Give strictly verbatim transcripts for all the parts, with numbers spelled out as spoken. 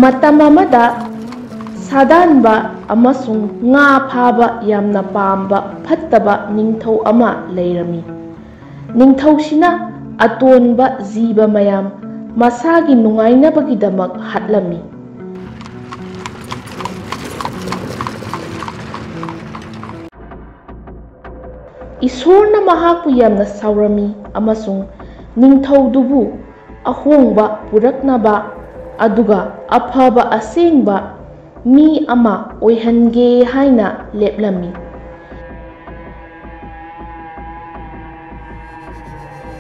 ꯃꯇꯝ ꯑꯃꯗ ꯁꯥꯗꯥꯟꯕ ꯑꯃꯁꯨꯡ ꯉꯥ ꯐꯥꯕ ꯌꯥꯝꯅ ꯄꯥꯝꯕ ꯐꯠꯇꯕ ꯅꯤꯡꯊꯧ ꯑꯃ ꯂꯩꯔꯝꯃꯤ꯫ ꯅꯤꯡꯊꯧꯁꯤꯅ ꯑꯇꯣꯟꯕ ꯖꯤꯕ ꯃꯌꯥꯝ ꯃꯁꯥꯒꯤ ꯅꯨꯡꯉꯥꯏꯅꯕꯒꯤꯗꯃꯛ ꯍꯥꯠꯂꯝꯃꯤ꯫ ꯏꯁꯣꯔꯅ ꯃꯍꯥꯛꯄꯨ ꯌꯥꯝꯅ ꯁꯥꯎꯔꯝꯃꯤ ꯑꯃꯁꯨꯡ ꯅꯤꯡꯊꯧꯗꯨꯕꯨ ꯑꯍꯣꯡꯕ ꯄꯨꯔꯛꯅꯕ, ꯑꯗꯨꯒ ꯑꯐꯕ ꯑꯁꯦꯡꯕ ꯃꯤ ꯑꯃ ꯑꯣꯏꯍꯟꯒꯦ ꯍꯥꯏꯅ ꯂꯦꯞꯂꯝꯃꯤ꯫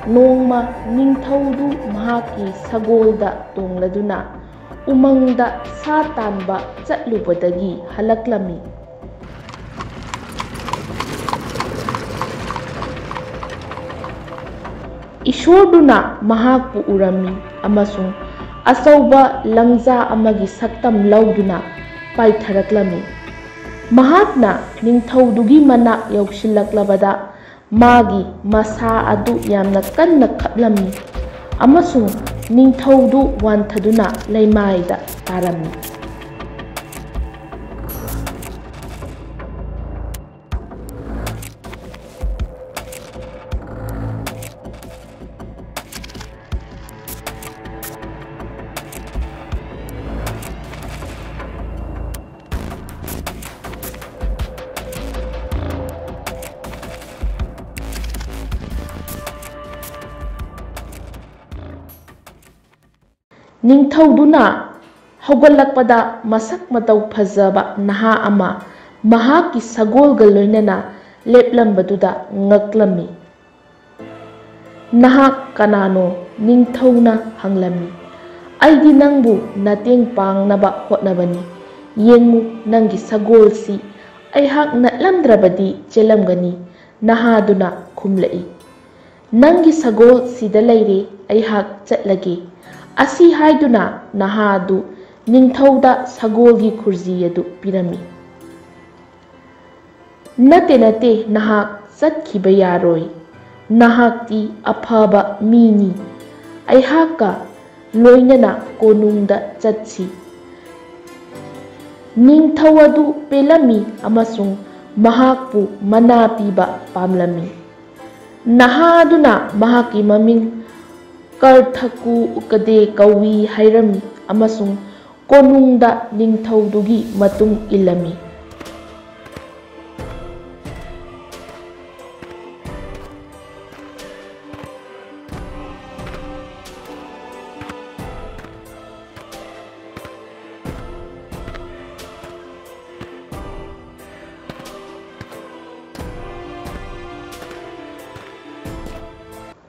ꯅꯣꯡꯃ ꯅꯤꯡꯊꯧꯗꯨ ꯃꯍꯥꯛꯀꯤ ꯁꯒꯣꯜꯗ ꯇꯣꯡꯂꯗꯨꯅ ꯎꯃꯪꯗ ꯁꯥ ꯇꯥꯟꯕ ꯆꯠꯂꯨꯕꯗꯒꯤ ꯍꯜꯂꯛꯂꯝꯃꯤ꯫ ꯏꯁꯣꯔꯗꯨꯅ ꯃꯍꯥꯛꯄꯨ ꯎꯔꯝꯃꯤ ꯑꯃꯁꯨꯡ ꯑꯆꯧꯕ ꯂꯪꯖꯥ ꯑꯃꯒꯤ ꯁꯛꯇꯝ ꯂꯧꯗꯨꯅ ꯄꯥꯏꯊꯔꯛꯂꯝꯃꯤ꯫ ꯃꯍꯥꯛꯅ ꯅꯤꯡꯊꯧꯗꯨꯒꯤ ꯃꯅꯥꯛ ꯌꯧꯁꯤꯜꯂꯛꯂꯕꯗ, ꯃꯥꯒꯤ ꯃꯁꯥ ꯑꯗꯨ ꯌꯥꯝꯅ ꯀꯟꯅ ꯈꯞꯂꯝꯃꯤ ꯑꯃꯁꯨꯡ ꯅꯤꯡꯊꯧꯗꯨ ꯋꯥꯟꯊꯗꯨꯅ ꯂꯩꯃꯥꯏꯗ ꯇꯥꯔꯝꯃꯤ꯫ ꯅꯤꯡꯊꯧꯗꯨꯅ ꯍꯧꯒꯠꯂꯛꯄꯗ, ꯃꯁꯛ ꯃꯇꯧ ꯐꯖꯕ ꯅꯍꯥ ꯑꯃ ꯃꯍꯥꯛꯀꯤ ꯁꯒꯣꯜꯒ ꯂꯣꯏꯅꯅ ꯂꯦꯞꯂꯝꯕꯗꯨꯗ ꯉꯛꯂꯝꯃꯤ꯫ "ꯅꯍꯥꯛ ꯀꯅꯥꯅꯣ?" ꯅꯤꯡꯊꯧꯅ ꯍꯪꯂꯝꯃꯤ꯫ "ꯑꯩꯗꯤ ꯅꯪꯕꯨ ꯃꯇꯦꯡ ꯄꯥꯡꯅꯕ ꯍꯣꯠꯅꯕꯅꯤ꯫ ꯌꯦꯡꯉꯨ, ꯅꯪꯒꯤ ꯁꯒꯣꯜꯁꯤ ꯑꯩꯍꯥꯛ ꯅꯠꯂꯝꯗ꯭ꯔꯕꯗꯤ ꯆꯦꯜꯂꯝꯒꯅꯤ", ꯅꯍꯥꯗꯨꯅ ꯈꯨꯝꯂꯛꯏ꯫ "ꯅꯪꯒꯤ ꯁꯒꯣꯜ ꯁꯤꯗ ꯂꯩꯔꯦ, ꯑꯩꯍꯥꯛ ꯆꯠꯂꯒꯦ"꯫ ꯑꯁꯤ ꯍꯥꯏꯗꯨꯅ ꯅꯍꯥ ꯑꯗꯨ ꯅꯤꯡꯊꯧꯗ ꯁꯒꯣꯜꯒꯤ ꯈꯨꯔꯖꯤ ꯑꯗꯨ ꯄꯤꯔꯝꯃꯤ꯫ "ꯅꯠꯇꯦ, ꯅꯠꯇꯦ, ꯅꯍꯥꯛ ꯆꯠꯈꯤꯕ ꯌꯥꯔꯣꯏ꯫ ꯅꯍꯥꯛꯇꯤ ꯑꯐꯕ ꯃꯤꯅꯤ꯫ ꯑꯩꯍꯥꯛꯀ ꯂꯣꯏꯅꯅ ꯀꯣꯅꯨꯡꯗ ꯆꯠꯁꯤ꯫ ꯅꯤꯡꯊꯧ ꯑꯗꯨ ꯄꯦꯜꯂꯝꯃꯤ ꯑꯃꯁꯨꯡ ꯃꯍꯥꯛꯄꯨ ꯃꯅꯥ ꯄꯤꯕ ꯄꯥꯝꯂꯝꯃꯤ꯫ ꯅꯍꯥ ꯑꯗꯨꯅ ꯃꯍꯥꯛꯀꯤ ꯃꯃꯤꯡ ꯀꯔꯊꯀꯨ ꯎꯀꯗꯦ ꯀꯧꯏ ꯍꯥꯏꯔꯝꯃꯤ ꯑꯃꯁꯨꯡ ꯀꯣꯅꯨꯡꯗ ꯅꯤꯡꯊꯧꯗꯨꯒꯤ ꯃꯇꯨꯡ ꯏꯜꯂꯝꯃꯤ꯫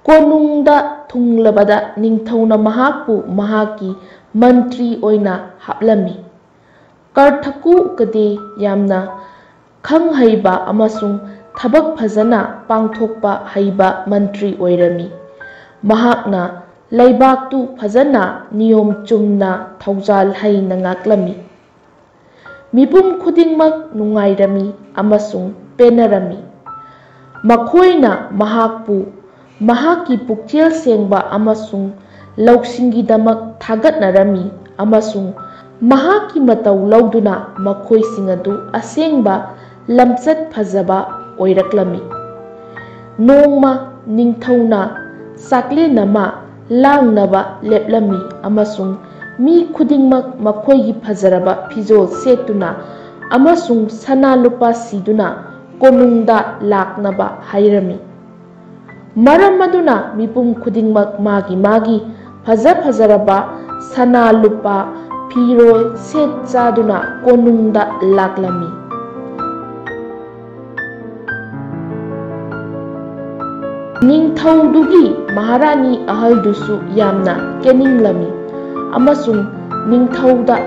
ꯀꯣꯅꯨꯡꯗ ꯊꯨꯡꯂꯕꯗ ꯅꯤꯡꯊꯧꯅ ꯃꯍꯥꯛꯄꯨ ꯃꯍꯥꯛꯀꯤ ꯃꯟꯇ꯭ꯔꯤ ꯑꯣꯏꯅ ꯍꯥꯞꯂꯝꯃꯤ꯫ ꯀꯔꯊꯀꯨ ꯎꯀꯗꯦ ꯌꯥꯝꯅ ꯈꯪ ꯍꯩꯕ ꯑꯃꯁꯨꯡ ꯊꯕꯛ ꯐꯖꯅ ꯄꯥꯡꯊꯣꯛꯄ ꯍꯩꯕ ꯃꯟꯇ꯭ꯔꯤ ꯑꯣꯏꯔꯝꯃꯤ꯫ ꯃꯍꯥꯛꯅ ꯂꯩꯕꯥꯛꯇꯨ ꯐꯖꯅ ꯅꯤꯌꯣꯝ ꯆꯨꯝꯅ ꯊꯧꯖꯥꯜ ꯍꯩꯅ ꯉꯥꯛꯂꯝꯃꯤ꯫ ꯃꯤꯄꯨꯝ ꯈꯨꯗꯤꯡꯃꯛ ꯅꯨꯡꯉꯥꯏꯔꯝꯃꯤ ꯑꯃꯁꯨꯡ ꯄꯦꯟꯅꯔꯝꯃꯤ꯫ ꯃꯈꯣꯏꯅ ꯃꯍꯥꯛꯄꯨ ꯃꯍꯥꯛꯀꯤ ꯄꯨꯛꯆꯦꯜ ꯁꯦꯡꯕ ꯑꯃꯁꯨꯡ ꯂꯧꯁꯤꯡꯒꯤꯗꯃꯛ ꯊꯥꯒꯠꯅꯔꯝꯃꯤ ꯑꯃꯁꯨꯡ ꯃꯍꯥꯛꯀꯤ ꯃꯇꯧ ꯂꯧꯗꯨꯅ ꯃꯈꯣꯏꯁꯤꯡ ꯑꯗꯨ ꯑꯁꯦꯡꯕ ꯂꯝꯆꯠ ꯐꯖꯕ ꯑꯣꯏꯔꯛꯂꯝꯃꯤ꯫ ꯅꯣꯡꯃ ꯅꯤꯡꯊꯧꯅ ꯆꯥꯛꯂꯦꯟ ꯑꯃ ꯂꯥꯡꯅꯕ ꯂꯦꯞꯂꯝꯃꯤ ꯑꯃꯁꯨꯡ ꯃꯤ ꯈꯨꯗꯤꯡꯃꯛ ꯃꯈꯣꯏꯒꯤ ꯐꯖꯔꯕ ꯐꯤꯖꯣꯜ ꯁꯦꯠꯇꯨꯅ ꯑꯃꯁꯨꯡ ꯁꯅꯥ ꯂꯨꯄꯥ ꯁꯤꯗꯨꯅ ꯀꯣꯅꯨꯡꯗ ꯂꯥꯛꯅꯕ ꯍꯥꯏꯔꯝꯃꯤ꯫ ꯃꯔꯝ ꯑꯗꯨꯅ ꯃꯤꯄꯨꯝ ꯈꯨꯗꯤꯡꯃꯛ ꯃꯥꯒꯤ ꯃꯥꯒꯤ ꯐꯖ ꯐꯖꯔꯕ ꯁꯅꯥ ꯂꯨꯄꯥ ꯐꯤꯔꯣꯜ ꯁꯦꯠ ꯆꯥꯗꯨꯅ ꯀꯣꯅꯨꯡꯗ ꯂꯥꯛꯂꯝꯃꯤ꯫ ꯅꯤꯡꯊꯧꯗꯨꯒꯤ ꯃꯍꯥꯔꯥꯅꯤ ꯑꯍꯜꯗꯨꯁꯨ ꯌꯥꯝꯅ ꯀꯦꯅꯤꯡꯂꯝꯃꯤ ꯑꯃꯁꯨꯡ ꯅꯤꯡꯊꯧꯗ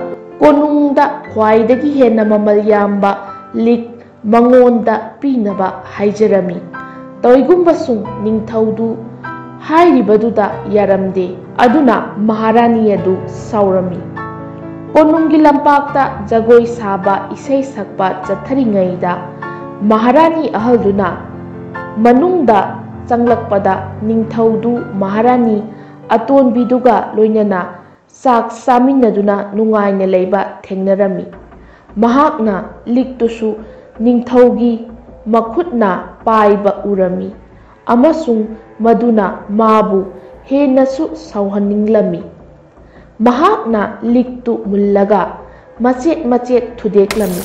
ꯀꯣꯅꯨꯡꯗ ꯈ꯭ꯋꯥꯏꯗꯒꯤ ꯍꯦꯟꯅ ꯃꯃꯜ ꯌꯥꯝꯕ ꯂꯤꯛ ꯃꯉꯣꯟꯗ ꯄꯤꯅꯕ ꯍꯥꯏꯖꯔꯝꯃꯤ꯫ ꯇꯧꯏꯒꯨꯝꯕꯁꯨꯡ ꯅꯤꯡꯊꯧꯗꯨ ꯍꯥꯏꯔꯤꯕꯗꯨꯗ ꯌꯥꯔꯝꯗꯦ꯫ ꯑꯗꯨꯅ ꯃꯍꯥꯔꯥꯅꯤ ꯑꯗꯨ ꯁꯥꯎꯔꯝꯃꯤ꯫ ꯀꯣꯅꯨꯡꯒꯤ ꯂꯝꯄꯥꯛꯇ ꯖꯒꯣꯏ ꯁꯥꯕ, ꯏꯁꯩ ꯁꯛꯄ ꯆꯠꯊꯔꯤꯉꯩꯗ ꯃꯍꯥꯔꯥꯅꯤ ꯑꯍꯜꯗꯨꯅ ꯃꯅꯨꯡꯗ ꯆꯪꯂꯛꯄꯗ ꯅꯤꯡꯊꯧꯗꯨ ꯃꯍꯥꯔꯥꯅꯤ ꯑꯇꯣꯟꯕꯤꯗꯨꯒ ꯂꯣꯏꯅꯅ ꯆꯥꯛ ꯆꯥꯃꯤꯟꯅꯗꯨꯅ ꯅꯨꯡꯉꯥꯏꯅ ꯂꯩꯕ ꯊꯦꯡꯅꯔꯝꯃꯤ꯫ ꯃꯍꯥꯛꯅ ꯂꯤꯛꯇꯨꯁꯨ ꯅꯤꯡꯊꯧꯒꯤ ꯃꯈꯨꯠꯅ ꯄꯥꯏꯕ ꯎꯔꯝꯃꯤ, ꯑꯃꯁꯨꯡ ꯃꯗꯨꯅ ꯃꯥꯕꯨ ꯍꯦꯟꯅꯁꯨ ꯁꯥꯎꯍꯟꯅꯤꯡꯂꯝꯃꯤ꯫ ꯃꯍꯥꯛꯅ ꯂꯤꯛꯇꯨ ꯃꯨꯜꯂꯒ ꯃꯆꯦꯠ ꯃꯆꯦꯠ ꯊꯨꯗꯦꯛꯂꯝꯃꯤ,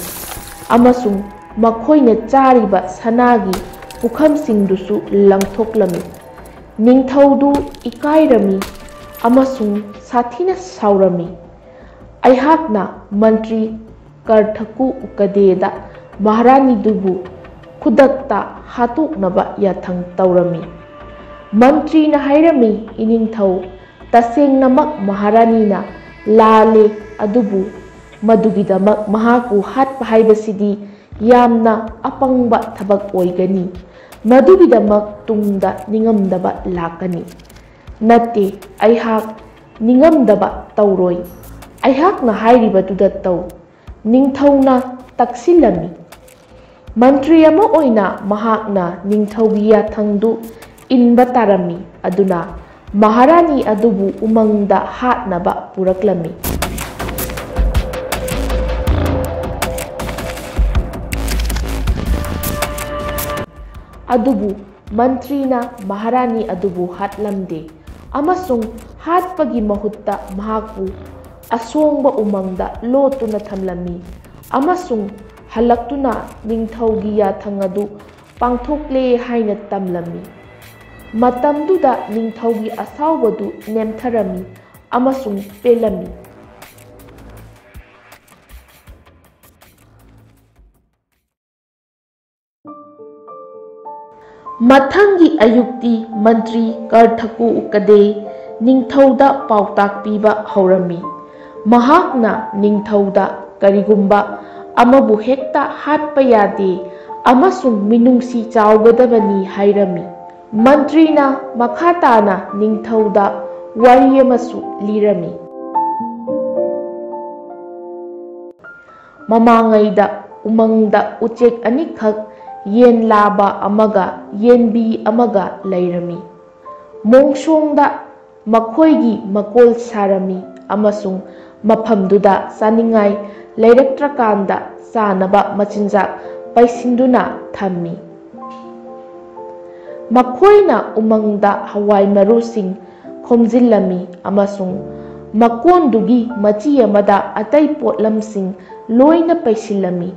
ꯑꯃꯁꯨꯡ ꯃꯈꯣꯏꯅ ꯆꯥꯔꯤꯕ ꯁꯅꯥꯒꯤ ꯄꯨꯈꯝꯁꯤꯡꯗꯨꯁꯨ ꯂꯪꯊꯣꯛꯂꯝꯃꯤ꯫ ꯅꯤꯡꯊꯧꯗꯨ ꯏꯀꯥꯏꯔꯝꯃꯤ ꯑꯃꯁꯨꯡ ꯁꯥꯊꯤꯅ ꯁꯥꯎꯔꯝꯃꯤ꯫ "ꯑꯩꯍꯥꯛꯅ ꯃꯟꯇ꯭ꯔꯤ ꯀꯔꯊꯀꯨ ꯎꯀꯗꯦꯗ ꯃꯍꯥꯔꯥꯅꯤꯗꯨꯕꯨ ꯈꯨꯗꯛꯇ ꯍꯥꯠꯇꯣꯛꯅꯕ ꯌꯥꯊꯪ ꯇꯧꯔꯝꯃꯤ꯫" ꯃꯟꯇ꯭ꯔꯤꯅ ꯍꯥꯏꯔꯝꯃꯤ, "ꯏꯅꯤꯡꯊꯧ, ꯇꯁꯦꯡꯅꯃꯛ ꯃꯍꯥꯔꯥꯅꯤꯅ ꯂꯥꯜꯂꯦ, ꯑꯗꯨꯕꯨ ꯃꯗꯨꯒꯤꯗꯃꯛ ꯃꯍꯥꯛꯄꯨ ꯍꯥꯠꯄ ꯍꯥꯏꯕꯁꯤꯗꯤ ꯌꯥꯝꯅ ꯑꯄꯪꯕ ꯊꯕꯛ ꯑꯣꯏꯒꯅꯤ꯫ ꯃꯗꯨꯒꯤꯗꯃꯛ ꯇꯨꯡꯗ ꯅꯤꯡꯉꯝꯗꯕ ꯂꯥꯛꯀꯅꯤ꯫" "ꯅꯠꯇꯦ, ꯑꯩꯍꯥꯛ ꯅꯤꯡꯉꯝꯗꯕ ꯇꯧꯔꯣꯏ꯫ ꯑꯩꯍꯥꯛꯅ ꯍꯥꯏꯔꯤꯕꯗꯨꯗ ꯇꯧ꯫" ꯅꯤꯡꯊꯧꯅ ꯇꯛꯁꯤꯜꯂꯝꯃꯤ꯫ ꯃꯟꯇ꯭ꯔꯤ ꯑꯃ ꯑꯣꯏꯅ ꯃꯍꯥꯛꯅ ꯅꯤꯡꯊꯧꯒꯤ ꯌꯥꯊꯪꯗꯨ ꯏꯟꯕ ꯇꯥꯔꯝꯃꯤ꯫ ꯑꯗꯨꯅ ꯃꯍꯥꯔꯥꯅꯤ ꯑꯗꯨꯕꯨ ꯎꯃꯪꯗ ꯍꯥꯠꯅꯕ ꯄꯨꯔꯛꯂꯝꯃꯤ꯫ ꯑꯗꯨꯕꯨ ꯃꯟꯇ꯭ꯔꯤꯅ ꯃꯍꯥꯔꯥꯅꯤ ꯑꯗꯨꯕꯨ ꯍꯥꯠꯂꯝꯗꯦ, ꯑꯃꯁꯨꯡ ꯍꯥꯠꯄꯒꯤ ꯃꯍꯨꯠꯇ ꯃꯍꯥꯛꯄꯨ ꯑꯁꯣꯡꯕ ꯎꯃꯪꯗ ꯂꯣꯠꯇꯨꯅ ꯊꯝꯂꯝꯃꯤ, ꯑꯃꯁꯨꯡ ꯍꯜꯂꯛꯇꯨꯅ ꯅꯤꯡꯊꯧꯒꯤ ꯌꯥꯊꯪ ꯑꯗꯨ ꯄꯥꯡꯊꯣꯛꯂꯦ ꯍꯥꯏꯅ ꯇꯝꯂꯝꯃꯤ꯫ ꯃꯇꯝꯗꯨꯗ ꯅꯤꯡꯊꯧꯒꯤ ꯑꯁꯥꯎꯕꯗꯨ ꯅꯦꯝꯊꯔꯝꯃꯤ ꯑꯃꯁꯨꯡ ꯄꯦꯜꯂꯝꯃꯤ꯫ ꯃꯊꯪꯒꯤ ꯑꯌꯨꯛꯇꯤ ꯃꯟꯇ꯭ꯔꯤ ꯀꯔꯊꯀꯨ ꯎꯀꯗꯦ ꯅꯤꯡꯊꯧꯗ ꯄꯥꯎꯇꯥꯛ ꯄꯤꯕ ꯍꯧꯔꯝꯃꯤ꯫ ꯃꯍꯥꯛꯅ ꯅꯤꯡꯊꯧꯗ ꯀꯔꯤꯒꯨꯝꯕ ꯑꯃꯕꯨ ꯍꯦꯛꯇ ꯍꯥꯠꯄ ꯌꯥꯗꯦ ꯑꯃꯁꯨꯡ ꯃꯤꯅꯨꯡꯁꯤ ꯆꯥꯎꯒꯗꯕꯅꯤ ꯍꯥꯏꯔꯝꯃꯤ꯫ ꯃꯟꯇ꯭ꯔꯤꯅ ꯃꯈꯥ ꯇꯥꯅ ꯅꯤꯡꯊꯧꯗ ꯋꯥꯔꯤ ꯑꯃꯁꯨ ꯂꯤꯔꯝꯃꯤ꯫ ꯃꯃꯥꯡꯉꯩꯗ ꯎꯃꯪꯗ ꯎꯆꯦꯛ ꯑꯅꯤꯈꯛ, ꯌꯦꯟ ꯂꯥꯕ ꯑꯃꯒ ꯌꯦꯟꯕꯤ ꯑꯃꯒ ꯂꯩꯔꯝꯃꯤ꯫ ꯃꯣꯡꯁꯣꯡꯗ ꯃꯈꯣꯏꯒꯤ ꯃꯀꯣꯜ ꯁꯥꯔꯝꯃꯤ ꯑꯃꯁꯨꯡ ꯃꯐꯝꯗꯨꯗ ꯆꯥꯅꯤꯡꯉꯥꯏ ꯂꯩꯔꯛꯇ꯭ꯔꯀꯥꯟꯗ ꯆꯥꯅꯕ ꯃꯆꯤꯟꯖꯥꯛ ꯄꯩꯁꯤꯟꯗꯨꯅ ꯊꯝꯃꯤ꯫ ꯃꯈꯣꯏꯅ ꯎꯃꯪꯗ ꯍꯋꯥꯏ ꯃꯔꯨꯁꯤꯡ ꯈꯣꯝꯖꯤꯜꯂꯝꯃꯤ ꯑꯃꯁꯨꯡ ꯃꯀꯣꯟꯗꯨꯒꯤ ꯃꯆꯤ ꯑꯃꯗ ꯑꯇꯩ ꯄꯣꯠꯂꯝꯁꯤꯡ ꯂꯣꯏꯅ ꯄꯩꯁꯤꯜꯂꯝꯃꯤ꯫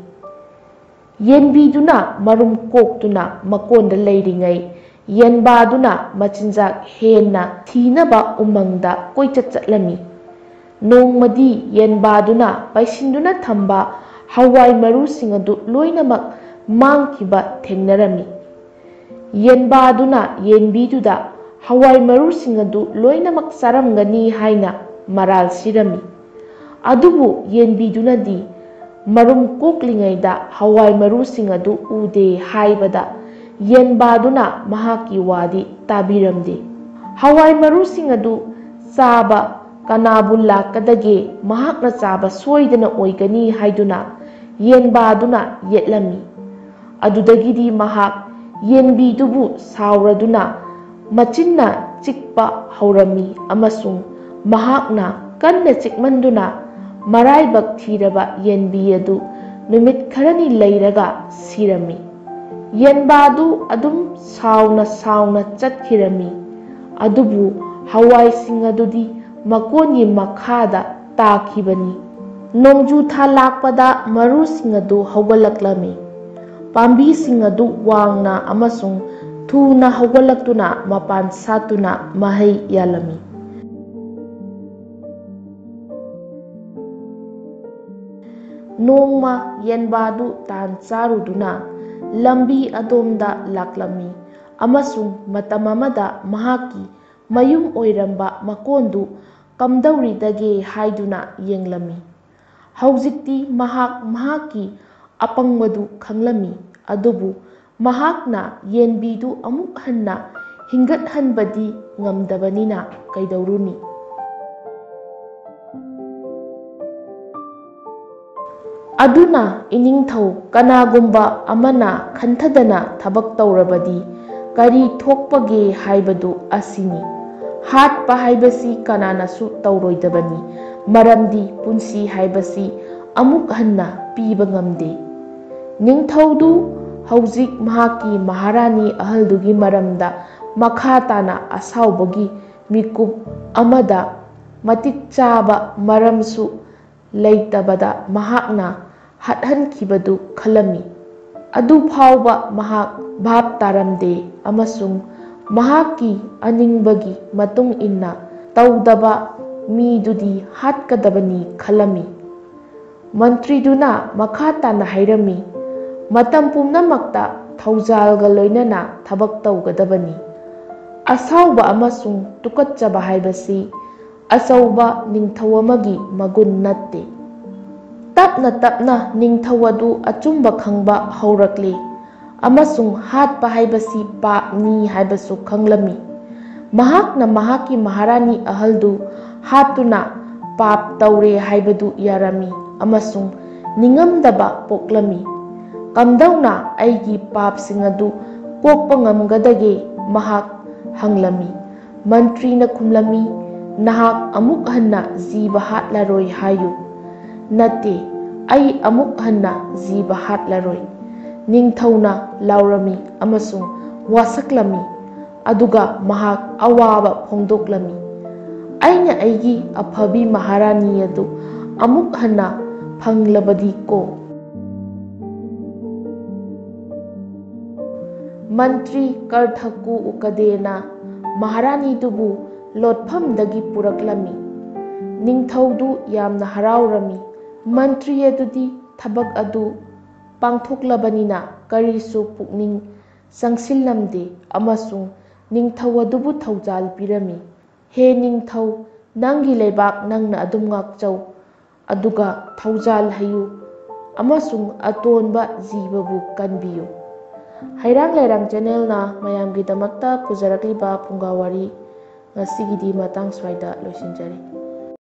ꯌꯦꯟꯕꯤꯗꯨꯅ ꯃꯔꯨꯝ ꯀꯣꯛꯇꯨꯅ ꯃꯀꯣꯟꯗ ꯂꯩꯔꯤꯉꯩ, ꯌꯦꯟꯕꯥꯗꯨꯅ ꯃꯆꯤꯟꯖꯥꯛ ꯍꯦꯟꯅ ꯊꯤꯅꯕ ꯎꯃꯪꯗ ꯀꯣꯏꯆꯠ ꯆꯠꯂꯝꯃꯤ꯫ ꯅꯣꯡꯃꯗꯤ ꯌꯦꯟꯕꯥꯗꯨꯅ ꯄꯩꯁꯤꯟꯗꯨꯅ ꯊꯝꯕ ꯍꯋꯥꯏ ꯃꯔꯨꯁꯤꯡ ꯑꯗꯨ ꯂꯣꯏꯅꯃꯛ ꯃꯥꯡꯈꯤꯕ ꯊꯦꯡꯅꯔꯝꯃꯤ꯫ ꯌꯦꯟꯕꯥꯗꯨꯅ ꯌꯦꯟꯕꯤꯗꯨꯗ ꯍꯋꯥꯏ ꯃꯔꯨꯁꯤꯡ ꯑꯗꯨ ꯂꯣꯏꯅꯃꯛ ꯆꯥꯔꯝꯒꯅꯤ ꯍꯥꯏꯅ ꯃꯔꯥꯜ ꯁꯤꯔꯝꯃꯤ꯫ ꯑꯗꯨꯕꯨ ꯌꯦꯟꯕꯤꯗꯨꯅꯗꯤ ꯃꯔꯨꯝ ꯀꯣꯛꯂꯤꯉꯩꯗ ꯍꯋꯥꯏ ꯃꯔꯨꯁꯤꯡ ꯑꯗꯨ ꯎꯗꯦ ꯍꯥꯏꯕꯗ, ꯌꯦꯟꯕꯥꯗꯨꯅ ꯃꯍꯥꯛꯀꯤ ꯋꯥꯗꯤ ꯇꯥꯕꯤꯔꯝꯗꯦ꯫ ꯍꯋꯥꯏ ꯃꯔꯨꯁꯤꯡ ꯑꯗꯨ ꯆꯥꯕ ꯀꯅꯥꯕꯨ ꯂꯥꯛꯀꯗꯒꯦ? ꯃꯍꯥꯛꯅ ꯆꯥꯕ ꯁꯣꯏꯗꯅ ꯑꯣꯏꯒꯅꯤ ꯍꯥꯏꯗꯨꯅ ꯌꯦꯟꯕꯥꯗꯨꯅ ꯌꯦꯠꯂꯝꯃꯤ꯫ ꯑꯗꯨꯗꯒꯤꯗꯤ ꯃꯍꯥꯛ ꯌꯦꯟꯕꯤꯗꯨꯕꯨ ꯁꯥꯎꯔꯗꯨꯅ ꯃꯆꯤꯟꯅ ꯆꯤꯛꯄ ꯍꯧꯔꯝꯃꯤ ꯑꯃꯁꯨꯡ ꯃꯍꯥꯛꯅ ꯀꯟꯅ ꯆꯤꯛꯃꯟꯗꯨꯅ ꯃꯔꯥꯏꯕꯛ ꯊꯤꯔꯕ ꯌꯦꯟꯕꯤ ꯑꯗꯨ ꯅꯨꯃꯤꯠ ꯈꯔꯅꯤ ꯂꯩꯔꯒ ꯁꯤꯔꯝꯃꯤ꯫ ꯌꯦꯟꯕꯥꯗꯨ ꯑꯗꯨꯝ ꯁꯥꯎꯅ ꯁꯥꯎꯅ ꯆꯠꯈꯤꯔꯝꯃꯤ, ꯑꯗꯨꯕꯨ ꯍꯋꯥꯏꯁꯤꯡ ꯑꯗꯨꯗꯤ ꯃꯀꯣꯟꯒꯤ ꯃꯈꯥꯗ ꯇꯥꯈꯤꯕꯅꯤ꯫ ꯅꯣꯡꯖꯨ ꯊꯥ ꯂꯥꯛꯄꯗ ꯃꯔꯨꯁꯤꯡ ꯑꯗꯨ ꯍꯧꯒꯠꯂꯛꯂꯝꯃꯤ꯫ ꯄꯥꯝꯕꯤꯁꯤꯡ ꯑꯗꯨ ꯋꯥꯡꯅ ꯑꯃꯁꯨꯡ ꯊꯨꯅ ꯍꯧꯒꯠꯂꯛꯇꯨꯅ ꯃꯄꯥꯟ ꯁꯥꯠꯇꯨꯅ ꯃꯍꯩ ꯌꯥꯜꯂꯝꯃꯤ꯫ ꯅꯣꯡꯃ ꯌꯦꯟꯕꯥꯗꯨ ꯇꯥꯟ ꯆꯥꯔꯨꯗꯨꯅ ꯂꯝꯕꯤ ꯑꯗꯣꯝꯗ ꯂꯥꯛꯂꯝꯃꯤ ꯑꯃꯁꯨꯡ ꯃꯇꯝ ꯑꯃꯗ ꯃꯍꯥꯛꯀꯤ ꯃꯌꯨꯝ ꯑꯣꯏꯔꯝꯕ ꯃꯀꯣꯟꯗꯨ ꯀꯝꯗꯧꯔꯤꯗꯒꯦ ꯍꯥꯏꯗꯨꯅ ꯌꯦꯡꯂꯝꯃꯤ꯫ ꯍꯧꯖꯤꯛꯇꯤ ꯃꯍꯥꯛ ꯃꯍꯥꯛꯀꯤ ꯑꯄꯪꯕꯗꯨ ꯈꯪꯂꯝꯃꯤ, ꯑꯗꯨꯕꯨ ꯃꯍꯥꯛꯅ ꯌꯦꯟꯕꯤꯗꯨ ꯑꯃꯨꯛ ꯍꯟꯅ ꯍꯤꯡꯒꯠꯍꯟꯕꯗꯤ ꯉꯝꯗꯕꯅꯤꯅ ꯀꯩꯗꯧꯔꯨꯅꯤ? ꯑꯗꯨꯅ ꯏꯅꯤꯡꯊꯧ, ꯀꯅꯥꯒꯨꯝꯕ ꯑꯃꯅ ꯈꯟꯊꯗꯅ ꯊꯕꯛ ꯇꯧꯔꯕꯗꯤ ꯀꯔꯤ ꯊꯣꯛꯄꯒꯦ ꯍꯥꯏꯕꯗꯨ ꯑꯁꯤꯅꯤ꯫ ꯍꯥꯠꯄ ꯍꯥꯏꯕꯁꯤ ꯀꯅꯥꯅꯁꯨ ꯇꯧꯔꯣꯏꯗꯕꯅꯤ, ꯃꯔꯝꯗꯤ ꯄꯨꯟꯁꯤ ꯍꯥꯏꯕꯁꯤ ꯑꯃꯨꯛ ꯍꯟꯅ ꯄꯤꯕ ꯉꯝꯗꯦ꯫ ꯅꯤꯡꯊꯧꯗꯨ ꯍꯧꯖꯤꯛ ꯃꯍꯥꯛꯀꯤ ꯃꯍꯥꯔꯥꯅꯤ ꯑꯍꯜꯗꯨꯒꯤ ꯃꯔꯝꯗ ꯃꯈꯥ ꯇꯥꯅ ꯑꯁꯥꯎꯕꯒꯤ ꯃꯤꯀꯨꯞ ꯑꯃꯗ ꯃꯇꯤꯛ ꯆꯥꯕ ꯃꯔꯝꯁꯨ ꯂꯩꯇꯕꯗ ꯃꯍꯥꯛꯅ ꯍꯥꯠꯍꯟꯈꯤꯕꯗꯨ ꯈꯜꯂꯝꯃꯤ꯫ ꯑꯗꯨ ꯐꯥꯎꯕ ꯃꯍꯥꯛ ꯚꯥꯞ ꯇꯥꯔꯝꯗꯦ ꯑꯃꯁꯨꯡ ꯃꯍꯥꯛꯀꯤ ꯑꯅꯤꯡꯕꯒꯤ ꯃꯇꯨꯡ ꯏꯟꯅ ꯇꯧꯗꯕ ꯃꯤꯗꯨꯗꯤ ꯍꯥꯠꯀꯗꯕꯅꯤ ꯈꯜꯂꯝꯃꯤ꯫ ꯃꯟꯇ꯭ꯔꯤꯗꯨꯅ ꯃꯈꯥ ꯇꯥꯅ ꯍꯥꯏꯔꯝꯃꯤ, "ꯃꯇꯝ ꯄꯨꯝꯅꯃꯛꯇ ꯊꯧꯖꯥꯜꯒ ꯂꯣꯏꯅꯅ ꯊꯕꯛ ꯇꯧꯒꯗꯕꯅꯤ꯫ ꯑꯁꯥꯎꯕ ꯑꯃꯁꯨꯡ ꯇꯨꯀꯠꯆꯕ ꯍꯥꯏꯕꯁꯤ ꯑꯆꯧꯕ ꯅꯤꯡꯊꯧ ꯑꯃꯒꯤ ꯃꯒꯨꯟ ꯅꯠꯇꯦ꯫" ꯇꯞꯅ ꯇꯞꯅ ꯅꯤꯡꯊꯧ ꯑꯗꯨ ꯑꯆꯨꯝꯕ ꯈꯪꯕ ꯍꯧꯔꯛꯂꯤ ꯑꯃꯁꯨꯡ ꯍꯥꯠꯄ ꯍꯥꯏꯕꯁꯤ ꯄꯥꯞꯅꯤ ꯍꯥꯏꯕꯁꯨ ꯈꯪꯂꯝꯃꯤ꯫ ꯃꯍꯥꯛꯅ ꯃꯍꯥꯛꯀꯤ ꯃꯍꯥꯔꯥꯅꯤ ꯑꯍꯜꯗꯨ ꯍꯥꯠꯇꯨꯅ ꯄꯥꯞ ꯇꯧꯔꯦ ꯍꯥꯏꯕꯗꯨ ꯌꯥꯔꯝꯃꯤ ꯑꯃꯁꯨꯡ ꯅꯤꯡꯉꯝꯗꯕ ꯄꯣꯛꯂꯝꯃꯤ꯫ "ꯀꯝꯗꯧꯅ ꯑꯩꯒꯤ ꯄꯥꯞꯁꯤꯡ ꯑꯗꯨ ꯀꯣꯛꯄ ꯉꯝꯒꯗꯒꯦ?" ꯃꯍꯥꯛ ꯍꯪꯂꯝꯃꯤ꯫ ꯃꯟꯇ꯭ꯔꯤꯅ ꯈꯨꯝꯂꯝꯃꯤ, "ꯅꯍꯥꯛ ꯑꯃꯨꯛ ꯍꯟꯅ ꯖꯤꯕ ꯍꯥꯠꯂꯔꯣꯏ ꯍꯥꯏꯌꯨ꯫" "ꯅꯠꯇꯦ, ꯑꯩ ꯑꯃꯨꯛ ꯍꯟꯅ ꯖꯤꯕ ꯍꯥꯠꯂꯔꯣꯏ꯫" ꯅꯤꯡꯊꯧꯅ ꯂꯥꯎꯔꯝꯃꯤ ꯑꯃꯁꯨꯡ ꯋꯥꯁꯛꯂꯝꯃꯤ, ꯑꯗꯨꯒ ꯃꯍꯥꯛ ꯑꯋꯥꯕ ꯐꯣꯡꯗꯣꯛꯂꯝꯃꯤ, "ꯑꯩꯅ ꯑꯩꯒꯤ ꯑꯐꯕꯤ ꯃꯍꯥꯔꯥꯅꯤ ꯑꯗꯨ ꯑꯃꯨꯛ ꯍꯟꯅ ꯐꯪꯂꯕꯗꯤ ꯀꯣ!" ꯃꯟꯇ꯭ꯔꯤ ꯀꯔꯊꯀꯨ ꯎꯀꯗꯦꯅ ꯃꯍꯥꯔꯥꯅꯤꯗꯨꯕꯨ ꯂꯣꯠꯐꯝꯗꯒꯤ ꯄꯨꯔꯛꯂꯝꯃꯤ꯫ ꯅꯤꯡꯊꯧꯗꯨ ꯌꯥꯝꯅ ꯍꯔꯥꯎꯔꯝꯃꯤ꯫ ꯃꯟꯇ꯭ꯔꯤ ꯑꯗꯨꯗꯤ ꯊꯕꯛ ꯑꯗꯨ ꯄꯥꯡꯊꯣꯛꯂꯕꯅꯤꯅ ꯀꯔꯤꯁꯨ ꯄꯨꯛꯅꯤꯡ ꯆꯪꯁꯤꯜꯂꯝꯗꯦ ꯑꯃꯁꯨꯡ ꯅꯤꯡꯊꯧ ꯑꯗꯨꯕꯨ ꯊꯧꯖꯥꯜ ꯄꯤꯔꯝꯃꯤ꯫ "ꯍꯦ ꯅꯤꯡꯊꯧ, ꯅꯪꯒꯤ ꯂꯩꯕꯥꯛ ꯅꯪꯅ ꯑꯗꯨꯝ ꯉꯥꯛꯆꯧ, ꯑꯗꯨꯒ ꯊꯧꯖꯥꯜ ꯍꯩꯌꯨ ꯑꯃꯁꯨꯡ ꯑꯇꯣꯟꯕ ꯖꯤꯕꯕꯨ ꯀꯟꯕꯤꯌꯨ꯫" ꯍꯩꯔꯥꯡ ꯂꯩꯔꯥꯡ ꯆꯦꯅꯦꯜꯅ ꯃꯌꯥꯝꯒꯤꯗꯃꯛꯇ ꯄꯨꯖꯔꯛꯂꯤꯕ ꯐꯨꯡꯒꯥ ꯋꯥꯔꯤ ꯉꯁꯤꯒꯤꯗꯤ ꯃꯇꯥꯡ ꯁ꯭ꯋꯥꯏꯗ ꯂꯣꯏꯁꯤꯟꯖꯔꯤ꯫